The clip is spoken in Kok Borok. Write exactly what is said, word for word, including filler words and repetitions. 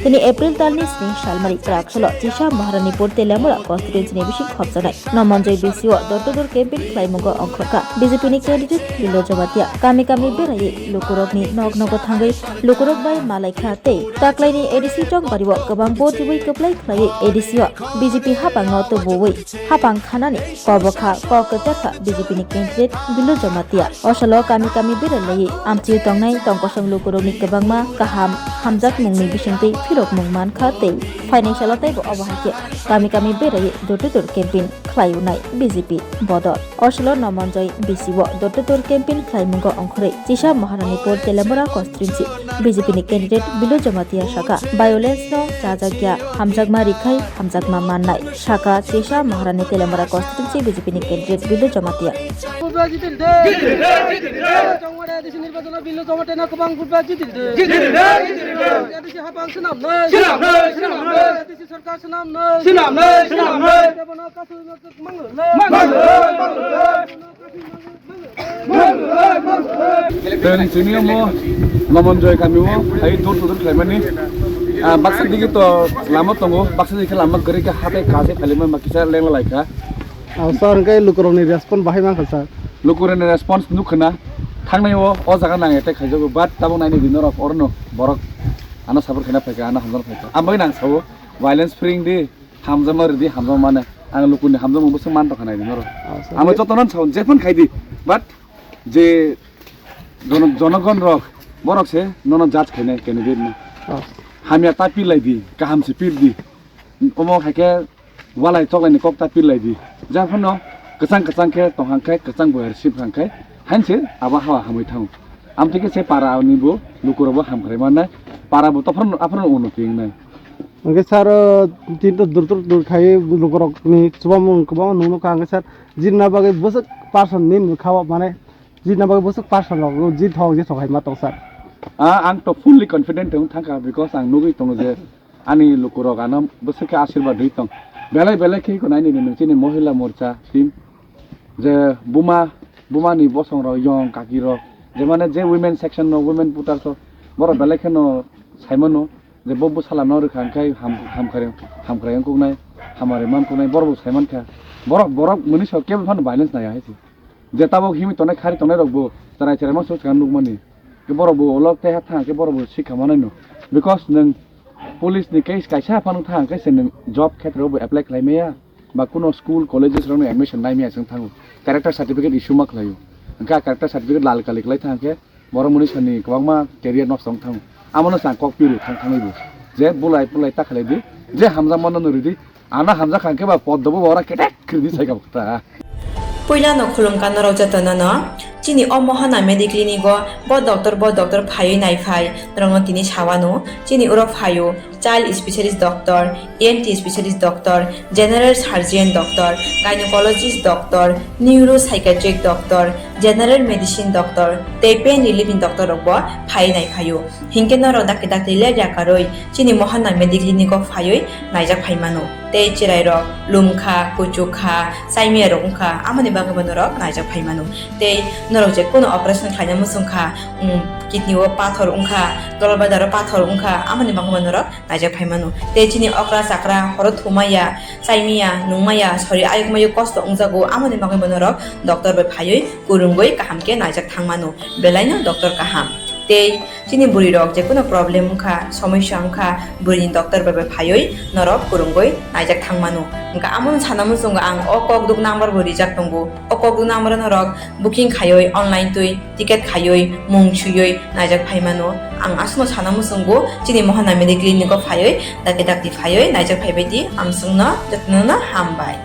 Tini April talni sni salmari kwrak salo Chisa Maharanipur Teliamura constituency ni bising khopjanai Nomonjoi B C o door to door campaign khlaimungo ongkhorkha B J P ni candidate Bilo Jamatia. Kami kami beraiwi lukurokni nok nogo thangwi lukurok bai malaikha tei taklaini A D C chongbario kwbang vote riwi kwplai khlaiwi A D C o B J P hapangno tubuwi hapang khanani kobokha kok kwchakha B J P ni candidate Bilo Jamatia. Osalo kami kami berai laiwi amchio tongnai tongkosong lukurokni kwbangma kaham hamjakmungni bisingtwi phirokmung mankha tei phainai salo teibo obo hai khe kami kami beraiwi door to door campaign khlaiwi nai B J P bodol. Osalo Nomonjoi B C o door to door campaign khlaimungo ongkhorwi Chisa Maharanipur Teliamura constituency B J P ni candidate Bilo Jamatia saka, violence no chajakya, hamjakma rikhai hamjakma mannai. Saka Chisa Maharani Teliamura constituency B J P ni candidate Bilo Jamatia. Buba jitil de. Jitil de, jitil de. Chongmare A D C nirbachon o Bilo Jamatia no kwbang buba jitil de. Jitil de, jitil de. A D C hapang swnam noi. Swnam noi, swnam noi. A D C sarkar swnam noi. Swnam noi, swnam noi. Tebono kasui no mang noi. Mang noi, mang noi. Tei chini omo Nomonjoi kami o hai door to door khlaimani, ah, baksa digi to lama tongo, baksa digi lama kwrwi khe hatai kaje khailima ma kisa lengla laikha. Ah, sir, hwnkhe lukurokni response bahai mankha, sir? Lukurokni response nukhwna thangnai o, o jaga nang attack khaijago, but tabuk naini di norok orono borok ano support khaina phaikha, ano hamjana phaikha. Ambai nang sao violence free di, hamjakma ridi, hamjakma mane. Ang lukuni hamjakma bwswk man tongkha naidi norok. Ah, sir. Ambai jotono sao jephano khaidi, but je jono-, jonogon rok borok se nono judge khainai candidate no. Ah. Hamya ta pir laidi, kaham se pir di. Omo hai khe walai choklaini kok ta pir laidi. Japhano kwchang kwchang khe tong hang khe, kwchang boyar sip hang khe, hain se abo hawa hamwi thango. Amtwi khe se para ni bo lukurok bo hamkrai mannai, para bo tophron aphron unnoti wngnai. Hwnkhe sir, o, tin to dur dur dur khai lukurokni chubamung kwbangma nuknukha, hwnkhe sir, jirna bagwi bwswk person ni nukha o, mane jirna bagwi bwswk person rok jithok jithok hai ma tong sir? Ah, ang to fully confident wng thangkha, because ang nugwi tongo je ani lukurok ano bwswk khe asirwad rwi tong. Belai belai khe iko naini nini chini Mohila Morcha team, je buma, bumani bosongrok, yong kakirok, je mane je women section no, women voters rok, borok belai kheno saimano je bo bwsala no rwkha hwnkhe ham-, hamkrai, hamkrai wngkuknai, hamari mankuknai, borok bo saimankha. Borok, borok mwnwi sok kebo phano violence naiya hai se. Je tabuk himwi tongnai, khari tongnai rok bo cherai cherai ma swk swkang nukmani. Khe borok bo ulo keha thang khe borok bo sikha manai no. Because nwng police ni case kaisa phano thang khe se nwng job khetreo bo apply khlai maya. Ba kuno school, colleges rokno admission nai maya chwng thango. Character certificate issue ma khlaio. Hwnkhe a character certificate lal kali khlai thang khe borok mwnwi sani kwbangma career nosto wng thango. Amono chwng kok piru thang thangwi bo. Je bulai pulai ta khlai di, je hamjakmano no ridi, ano hamjak kha hwnkhe ba poddo bo ora ketek khiridi sai kha ta. Puila no khulumkha norok jotono no. Chini o Mohana Mediclinic o bo doctor, bo doctor phaiwi naiphai norokno tini sawano. Chini oro phaio child specialist doctor, E N T specialist doctor, general surgeon doctor, gynecologist doctor, neuropsychiatric doctor, general medicine doctor tei pain relief ni doctor rok bo phaiwi naiphaio. Hinkhe norok dakti dakti ler yakarwi chini Mohana Mediclinic o phaiwi naijak phaimano. Tei chwrairok lumkha, kuchukha, chaimiyarok wngkha, amoni bagwibo norok naijak phaimano. Tei norok je kuno operation khlaina muchungkha, um, kidney o pathor wngkha, gallbladder o pathor wngkha, amoni bagwibo norok naijak phaimano. Tei chini okra chakra horo thumaya, chaimaya, nungmaya, sori ayukmayo kosto wngjago, amoni bagwibo norok doctor bai phaiwi kwrwngwi kaham khe naijak thangmano. Belaino doctor kaham. Tei chini bwrwi rok je kuno problem wngkha, somosya wngkha, bwrwini doctor bai bai phaiwi norok kwrwngwi naijak thangmano. Hwnkha amono sana muchungo ang o kokduk number bo rijak tongo. O kokduk number o norok booking khaiwi online twi ticket khaiwi mung swiwi naijak phaimano. Ang aswkno sana muchungo chini Mohana Mediclinic o phaiwi dakti dakti phaiwi naijak phaibai di, amswkno jotono no hambai.